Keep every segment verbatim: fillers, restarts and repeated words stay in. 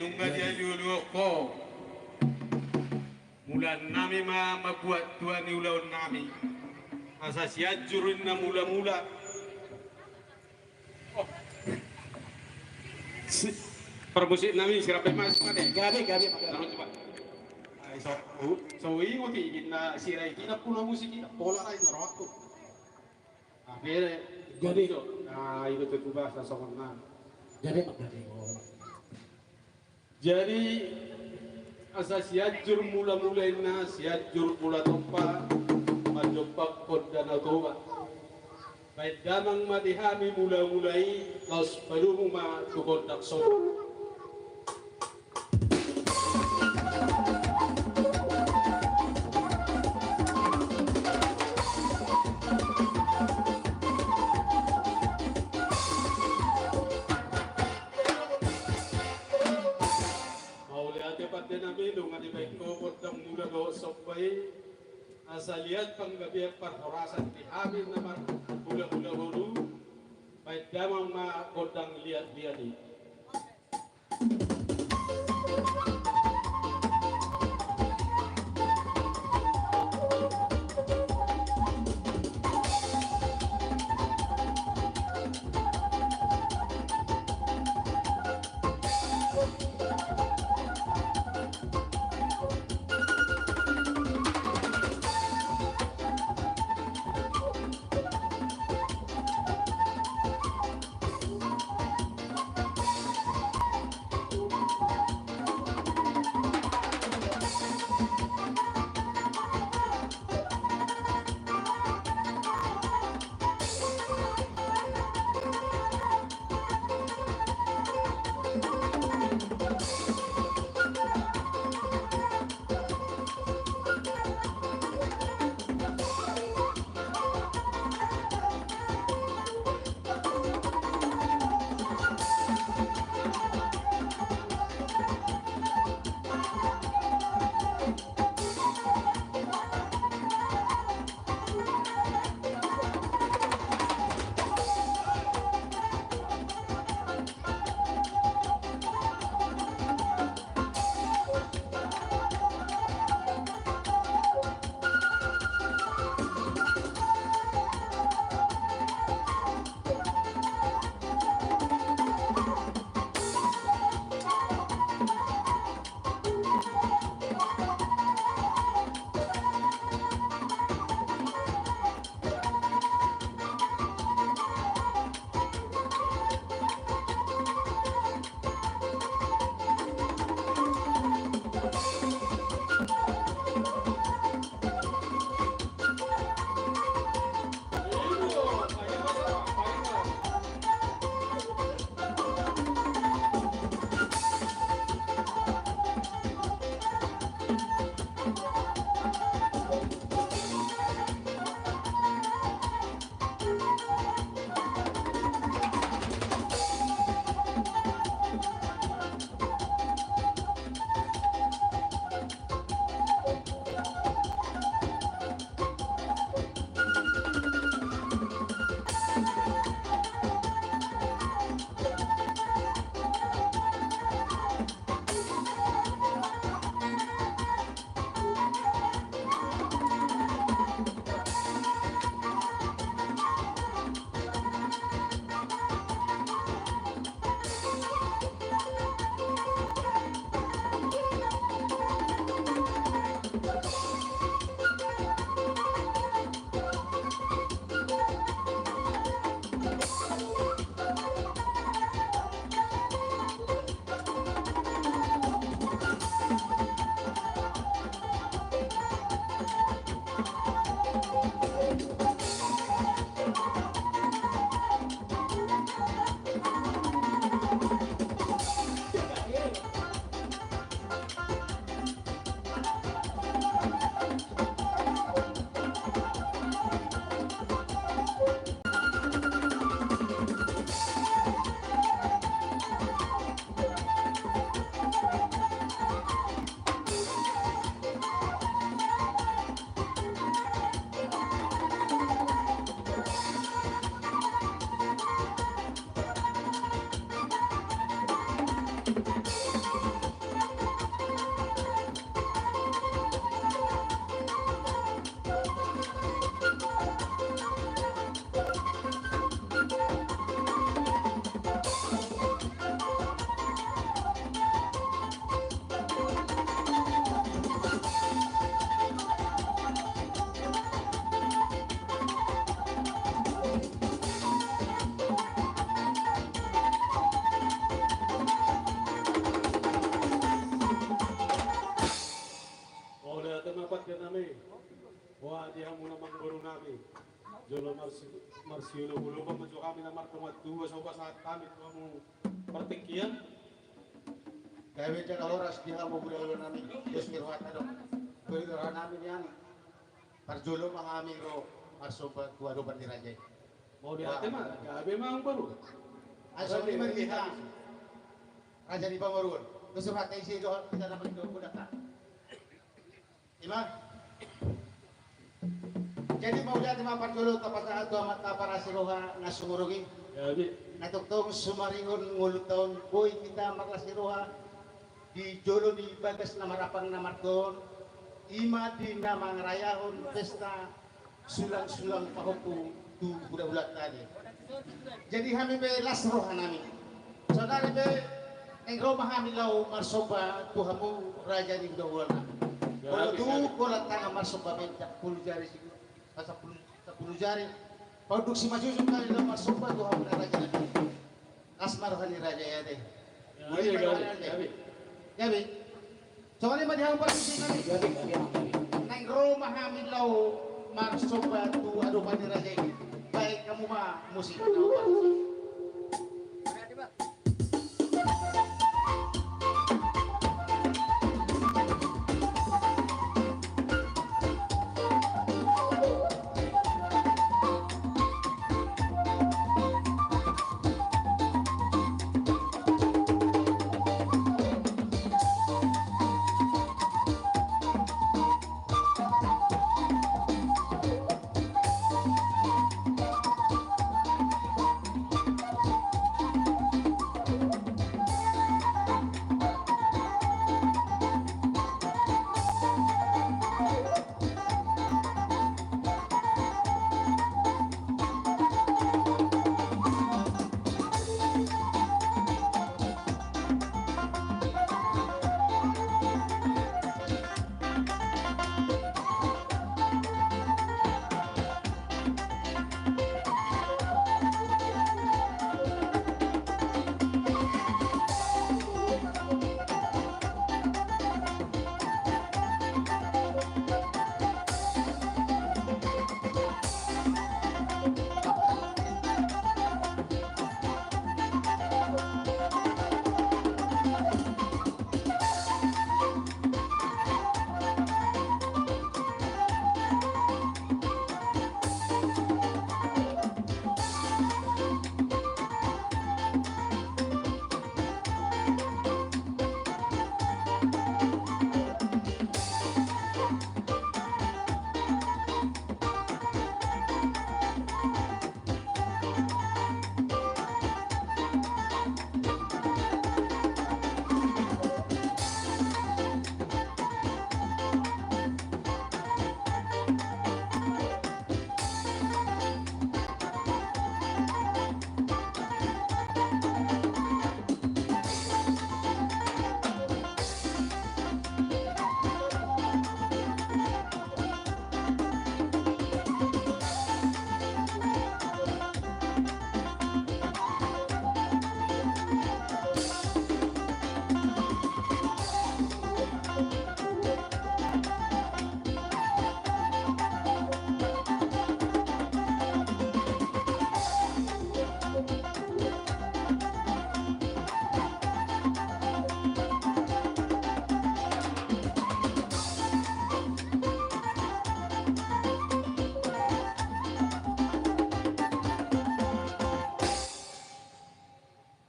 Nunga dialualuhon ho. Mulaannami ma mambuat tua ni ulaonnami. Asa Sianjur ninna mulamula. Oh. Si-, parmusiknami, sirap pe ma, sirap pe. Gabe, gabe, gabe. Taruh coba. Ai, so, so ingot i, na sira i, na puna musik i, pola lain na rohakku. Gabe. Gabe. Ah, itu tuh bahasa songon na. Gabe, gabe. Jadi, asa Sianjur mulamula inna, Sianjur mula tompa, manjompakhon Danau Toba. Baen damang ma di hami mulamula i, laos padomu ma tu gondang soba. Mauliate pandenami, nunga dibaen ho gondang mula dohot somba i, asa liat panggabean parhorasan di hami na marhulahula ngolu, baen damang ma gondang liatliat i. Boha di hamu na amangboru nami. Jolo marsi-, marsiolop-olopan ma jo hami na mardongan tubu, so pasahat hami tu hamu partingkian. Gabe jala horas di hamu hulahula nami. Dos ni rohanta do. Boi roha nami nian. Parjolo ma hami ro marsomba tu adopan ni raja i. Mauliate ma, gabe ma amangboru. Ai songon i ma di hita. Raja ni pamoruon. Dos rohanta, ise do hita na mardongan tubu. Ima. Jadi mauliate ma parjolo tapasahat tu Amanta parasi roha na sumurung i. Jadi. Na tongtong sumaringon ngolunta on boi hita marlas ni roha di jolo ni bagas na marapang na martua on, ima di na mangarayahon pesta sulang-sulang pahompu tu hulahulanta i. Jadi hami pe las roha nami. Saonari pe naeng ro ma hami laho marsomba tu hamu raja ni hulahulanta. Ya, molo tu holan tangan marsomba pe sampulu jari si, sampulu, sampulu jari. Paunduk simanjujung hami laho marsomba tu hamu na raja nami. Las ma roha ni raja i ate. Ya, gabe, gabe. Gabe. Songon i ma di hamu parmusik nami. Gabe, gabe, gabe. Naeng ro ma hami laho marsomba tu adopan ni raja i. Baen hamu ma musik na parmusik.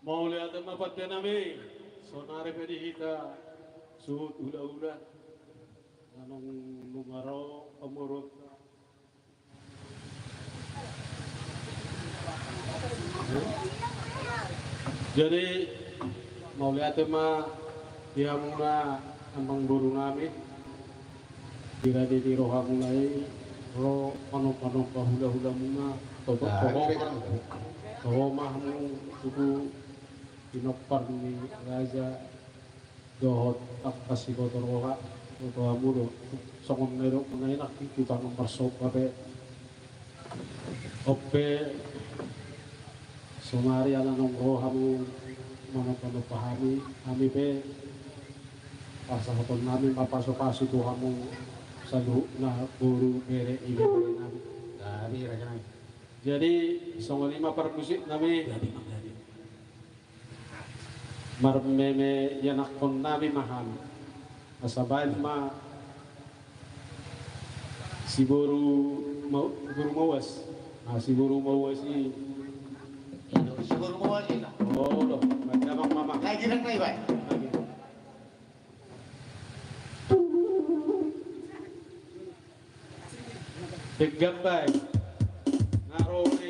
Mauliate ma pande nami, saonari pe di hita suhut hulahula, na nunga ro pamoruonta. Jadi mauliate ma di hamuna amangboru nami. Di rade ni rohamuna i ro manomba-nomba hulahulamuna, toho, toho ma hamu tutu pinompar ni raja dohot angka siboto roha, boto hamu do. Songon na nidokmuna i nangkin tu tangan marsomba pe. On pe saonari ala naung ro hamu manomba-nomba hami, hami pe pasahaton nami ma pasupasu tu hamu Saluhutna boru bere iba nami. Jadi raja nami. Jadi songon i ma parmusik nami. Jadi ma jadi. Marmeme ianakhon nami ma hami. Asa baen ma si boru mau boru mauas. Nah, si boru mauas i. Si boru mauas i. Oh, lo, macam mama. Lagi nang mai baen. Denggan baen. Naro ni.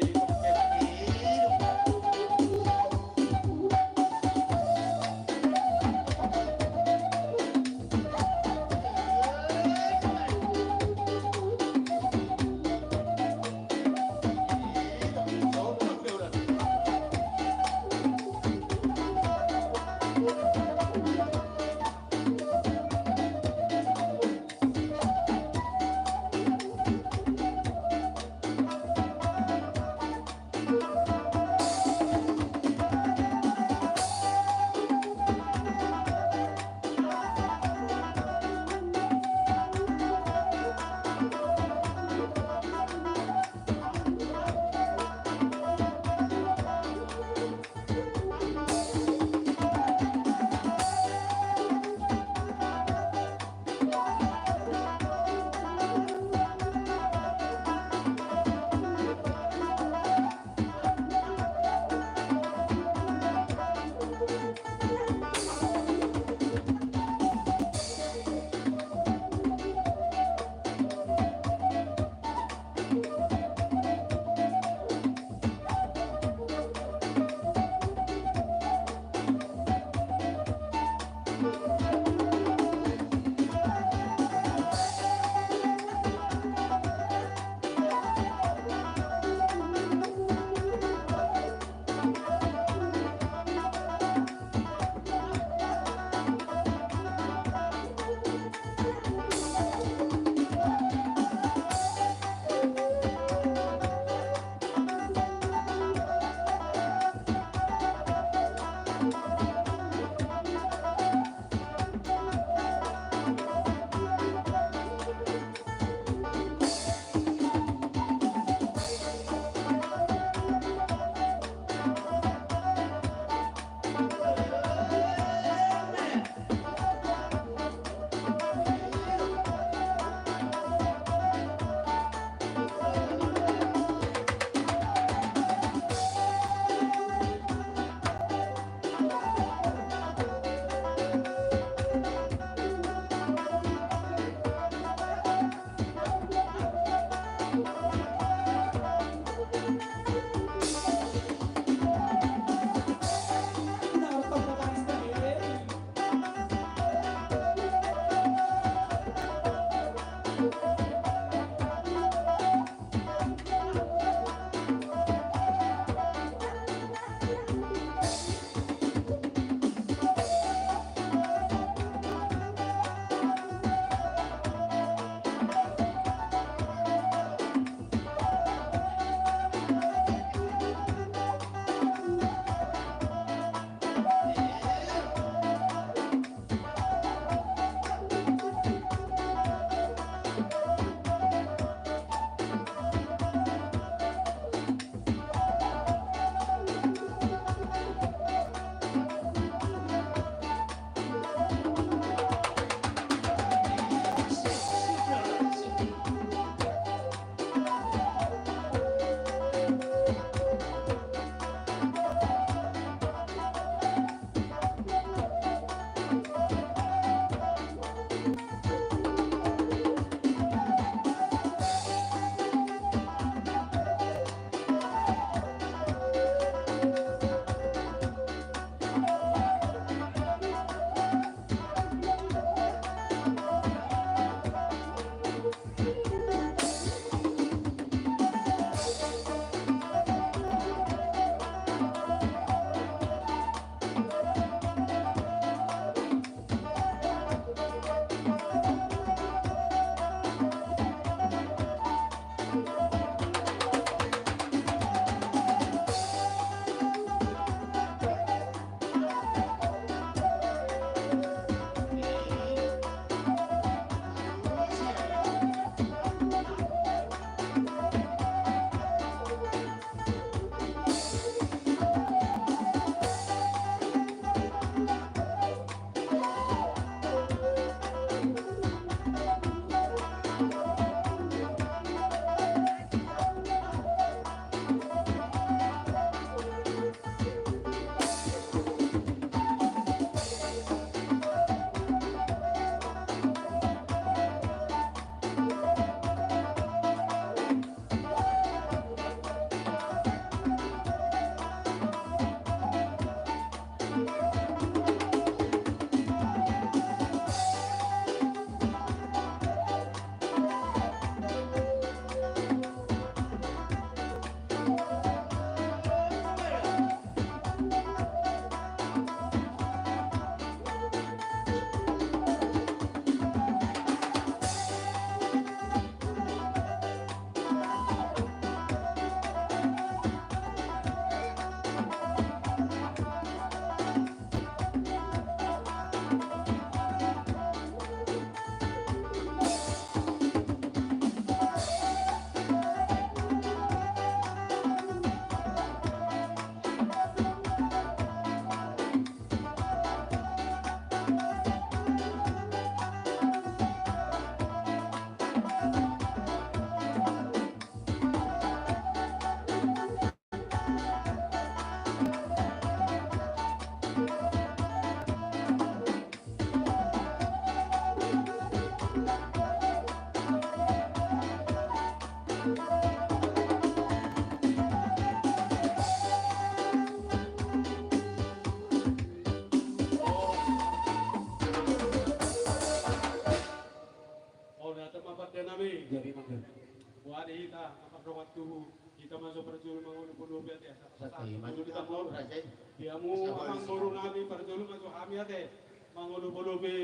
Hita na mardongan tubu, hita ma so parjolo mangolopolopi ate. Satu, ima. Di hamu amangboru nami, parjolo ma jo hami ate mangolopolopi.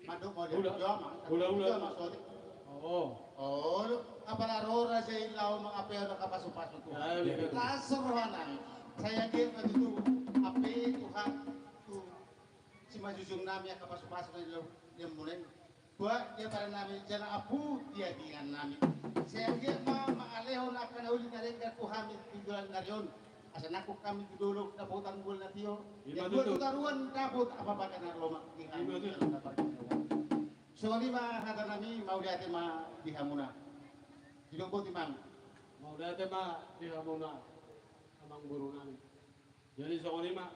Mandok mau dia hula-hula. Hula-hula. Maksudnya. Oh. Oh, apala ro raja i laho mangapeon angka pasupasu Tuhan. Las roha nami. Sai anggiat ma tutu ampe Tuhan tu simanjujung nami angka pasupasu na nilehonmuna i. Buat dia pada nami jala ampu dia dingan nami. Sai anggiat ma mangalehon angka na uli na denggan tu hami tu joloan ni ari on. Asa nangkok hami tu dolok dapotan bulan na tio. Ima tutu. Buat tu toruan dapot apa-apa na lomak di hami. Ima tutu. Songon i ma hata nami, mauliate ma di hamuna. Didok boti, Amang. Mauliate ma di hamuna, amangboru nami. Jadi songon i ma,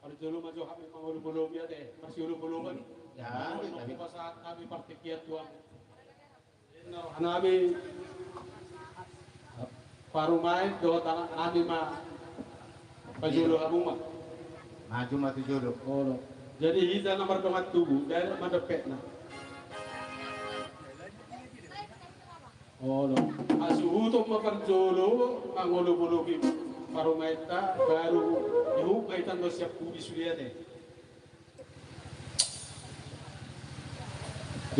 parjolo ma jo hami mangolopolopi ate, marsiolopolopan. Ya, molo pasahat hami partingkian tu hamu. Nami parumaen dohot anak nami ma pajolo hamu ma. Maju ma tu jolo. Olo. Jadi hita na mardongan tubu, daerah madepetna. Olo. Hasuhuton ma parjolo mangolopolopi parumaenta, baru ihut ma hita na sian pudi sude ate.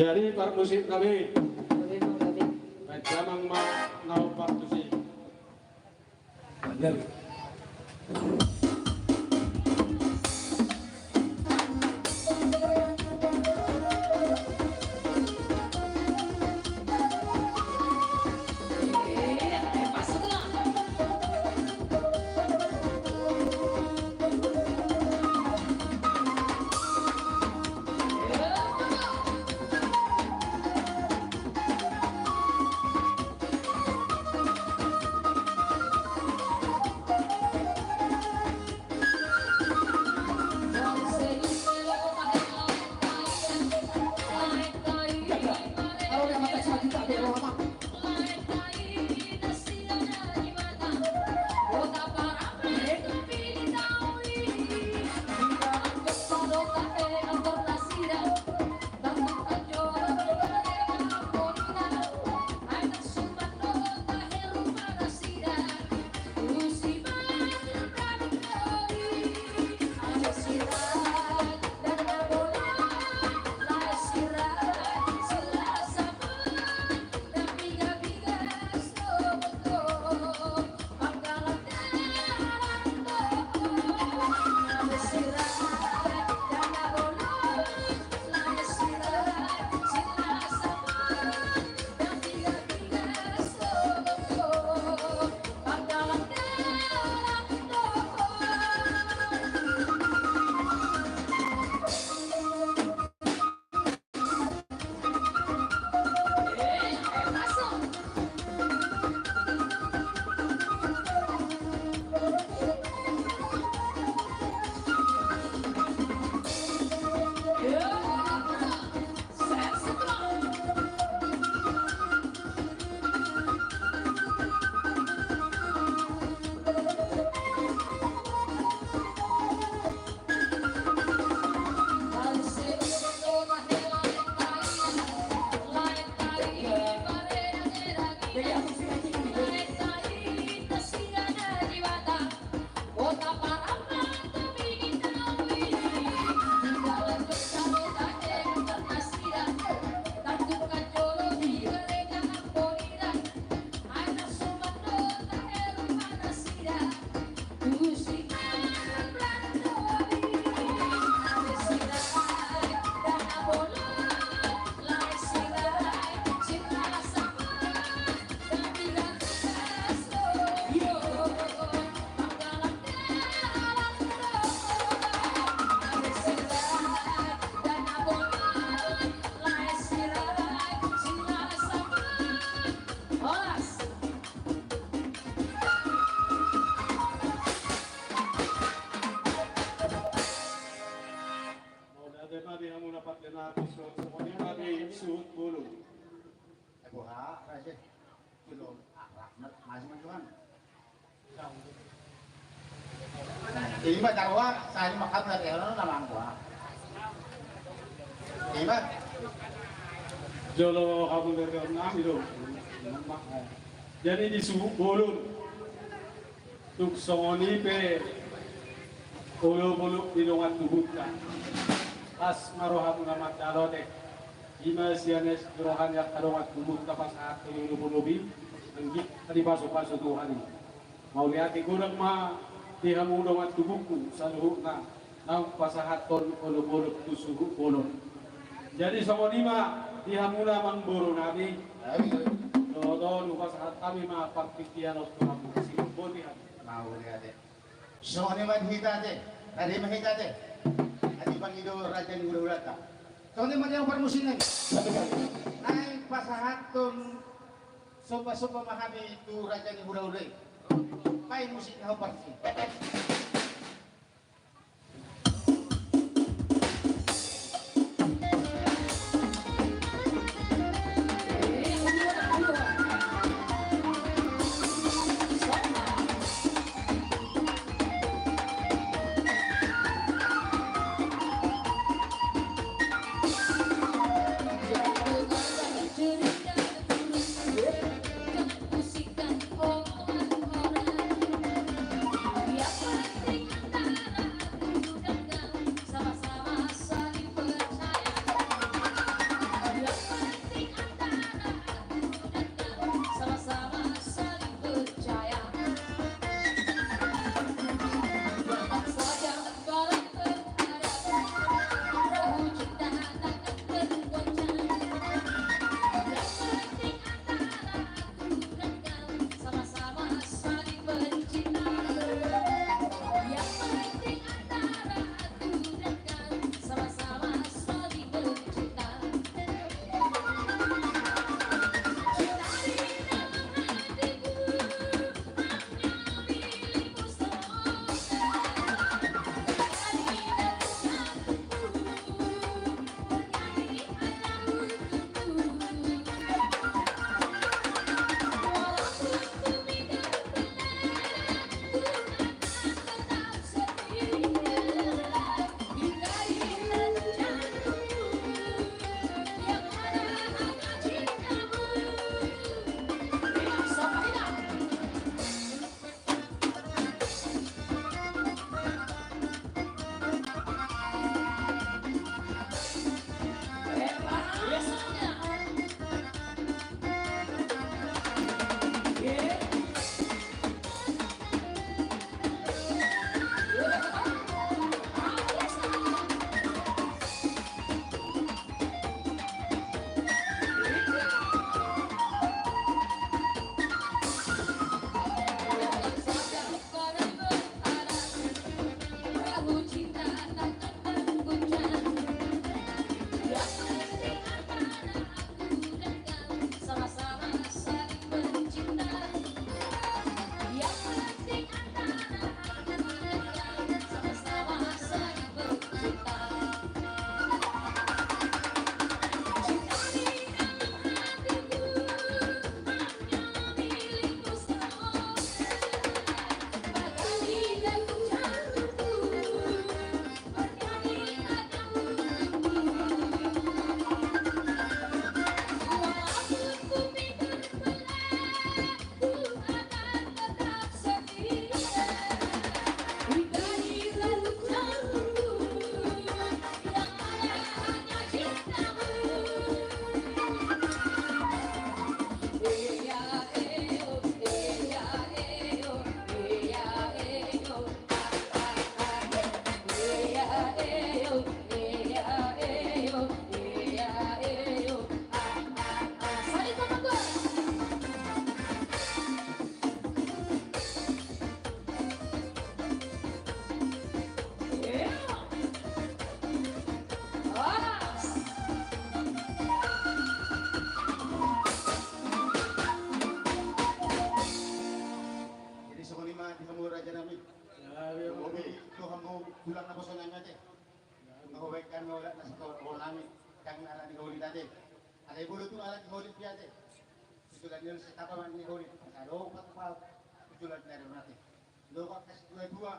Jadi parmusik nami. Baik, damang ma naung parmusik. Mauliate ma di hamu na pardenari, songon i ma di suhut bolon. Ebo ha, raja. Bolon, ah, rahmat, masih maju kan. Ima jawa, saya makan dari orang nama gua. Ima. Jolo hamu dari orang nami lo. Jadi di suhut bolon. Tung songon i pe olopolop ni dongan tubunta. Las ma rohamuna mandalani. I ma sian es ni roha ni angka dongan tubunta pasahathon olopolop i. Anggiat dipasupasu Tuhan i. Mauliate godang ma di hamu dongan tubungku saluhutna naung pasahathon olopolop tu suhut bolon. Jadi songon i ma di hamuna amangboru nami. Dohot on hupasahat hami ma partingkian on tu hamu. Siboan hami. Mauliate. Songon i ma di hita ate. Tadi ma hita ate. Ate pangido raja ni hulahulanta. Songon i ma di hamu parmusik nami. Naeng pasahathon sombasomba ma hami tu raja ni hulahula i. Baen musik na hombar i. Jadi songon i ma di hamu raja nami. Jadi tu hamu tulang naposo nami ate. Nga hubaen hami olat na satohon nami. Dang ala ni holit ate. Alai molo tung ala ni holit pe ate. Tujulan ni holit, satapaman ni holit. Sadok patupahon tujulan ni holit ate. Didok angka situatua,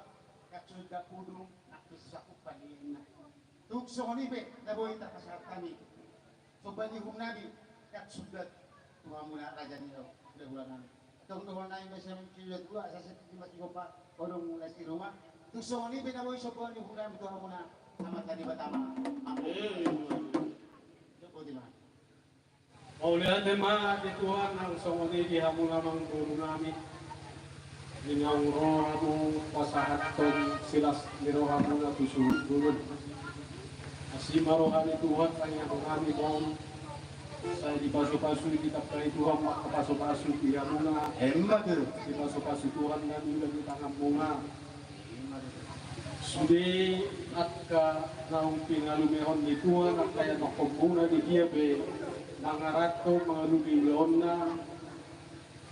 dang suda pudung, nang pe so sangkup panianna. Tung songon i pe na boi tarpasahat hami. Somba ni uhum nami, dang suda Tu hamuna raja ni hulahula nami. Tong dohonon nami ma sian Sinuda Tua, asa sititi ma sigompa, adong las di ruma. Tung songon i pe na boi somba ni hulahula tu hamuna, Amanta Debata ma. Amin. Mauliate ma di Tuhan, nang songon i di hamuna amangboru nami. Di naung ro hamu pasahathon silas ni rohamuna tu suhut ngolu. Asi ma roha ni Tuhan, tangiangnami ma on. Sai dipasu-pasu, ditambai Tuhan ma angka pasu-pasu di hamuna. Emma tutu. Dipasu-pasu Tuhan na niula di tanganmuna. Sude angka naung pinalumehon ni Tuhan angka ianakhonmuna, di dia pe mangaranto mangalului ulaonna,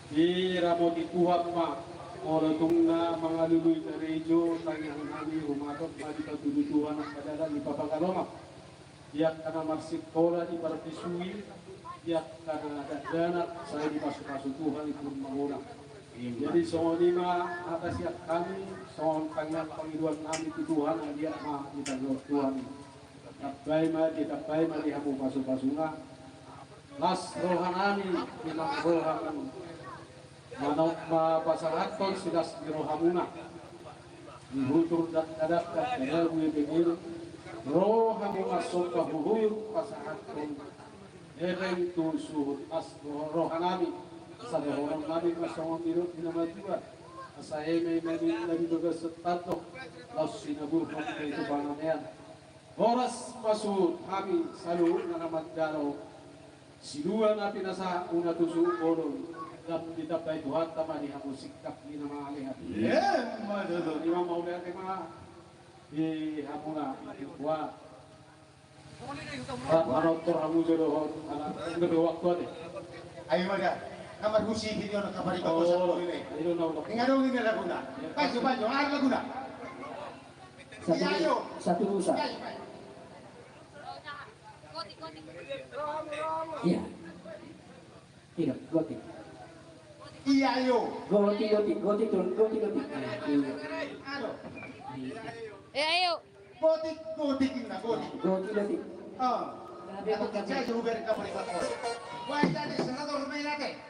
diramoti Tuhan ma. Molo tung na mangalului karejo, tangiangnami, rumatok ma dipatudu Tuhan angka dalan, dipapangalo ma. Di angka na marsikola, diparbisui, di angka na dakdanak, sai dipasu-pasu Tuhan, ingkon mangula. Jadi songon i ma hata sian hami, songon tangiang pangidoannami tu Tuhan, anggiat ma ditangiang Tuhan. Tambai ma, ditambai ma di hamu pasu-pasuna. Las rohanami, di na ro hamu. Manang ma pasahathon silas ni rohamuna. Di hutur dakdanak, dakdanak, ro hamu marsomba huhut pasahathon hepeng tu suhut las rohanami. Asa dohononnami ma songon nidok ni na matua. Asa eme ma di na di bagasan tandok, laos sinaburhon ma i tu panganean. Horas ma suhut hami saluhutna na mandalo. Silua na pinasahatmuna tu suhut bolon, dang ditambai Tuhanta ma di hamu singkat ni na mangalean. Emma tutu. Ima mauliate ma di hamuna. Wah. Manortor hamu jo dohot, ala, nda pe waktu ate. Ayo ma da. Kamar husi video na kamar ikut. Oh, pasal ini. Ayo na udah. Ingat dong ini laguna. Pajo, pajo, ada laguna. Satu, iya, ayo. Satu rusa. Iya, iya. Iya. Tidak, gotik. Iya, ayo. Gotik, gotik, gotik, gotik, gotik. Nah, iya. Aduh. Iya. Eh, ayo. Gotik, gotik, nah, gotik. Gotik, gotik. Oh. Tapi aku kerja juga di kamar ikut. Wah, jadi seratus rumah nanti.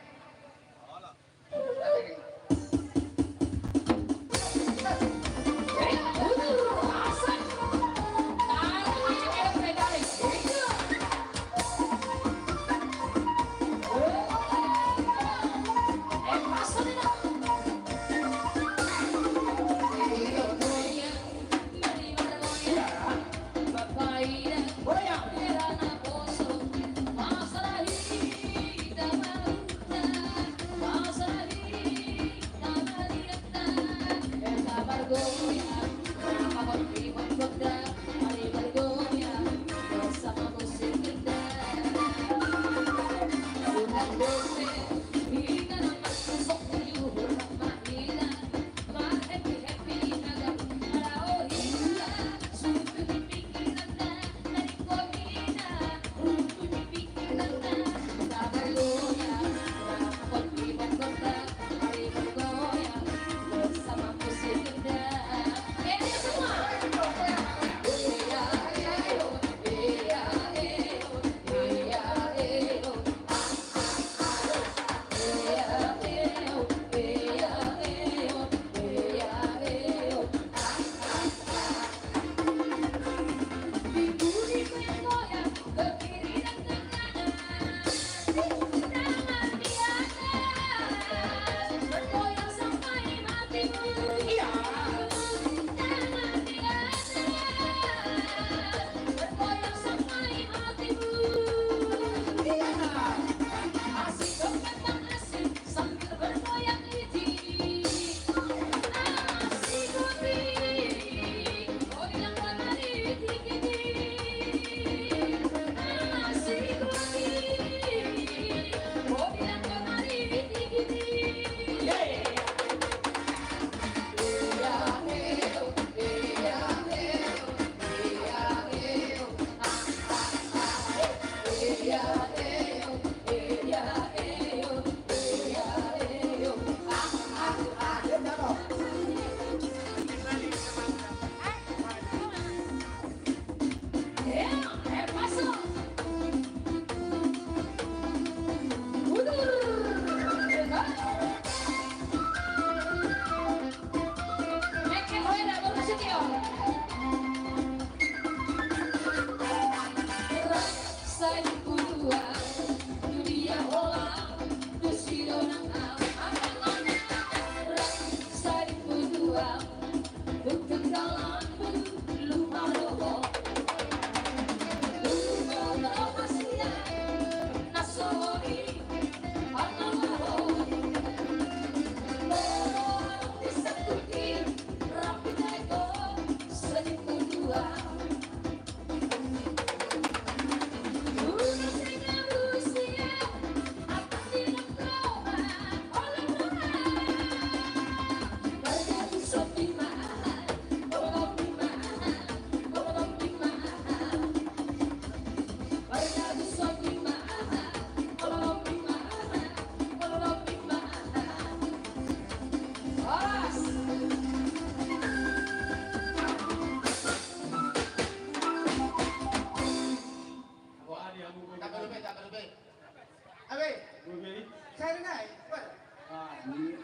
Sari nai, bar. Ah, ini.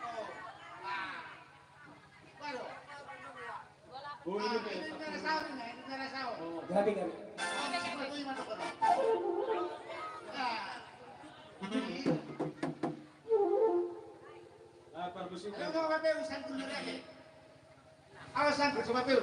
Oh. Ah. Bar. Oh, ini. Ah, ini merah sawo, ini merah sawo. Oh. Gabe, gabe. Ah, ini. Ah, permisi. Ayo, mau apa, urusan dulu lagi. Awas, sangkut sama pil.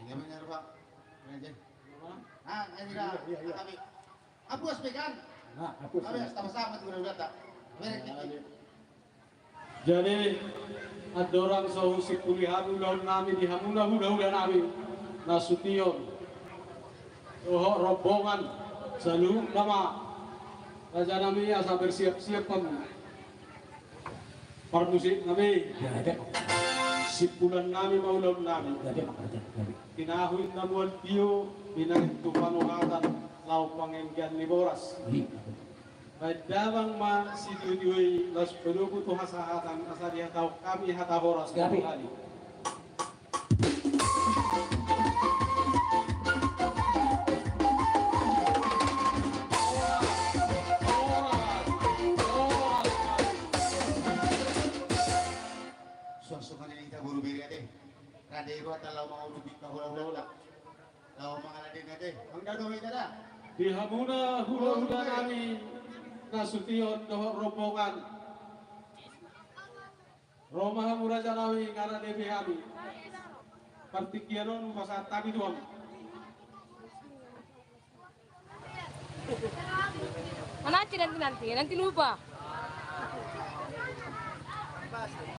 Iya, benar, Pak. Benar, Jeng. Ah, ini dah. Iya, iya, iya. Kami. Apuas pe kan? Nah, apuas. Kami sama-sama tuh udah datang. Benar, Jeng. Jadi, andorang so husimpuli hami ulaon nami di hamuna hulahula nami nasution dohot rombongan, saluhutna ma raja nami, asa bersiap-siap hamu. Parmusik nami. Simpulan nami ma ulaon nami. Tinahu inna mual tio, binahen tu panuhatan laho panganggian ni boras. Baen damang ma sitio-tio i, laos palobu tu hasahatan, asa dihatahon hami hata horas. Gabe. Tolu hali. Suang songon i hita boru bere ate. Rade i rohanta laho mangalusi hita hulahula. Laho mangalade ate. Angka do hita da. Di hamuna hulahula nami nasution dohot rombongan. Ro ma hamu raja nami, nunga rade be hami. Partingkian on hupasahat hami tu hamu. Nanti, nanti, nanti, nanti lupa.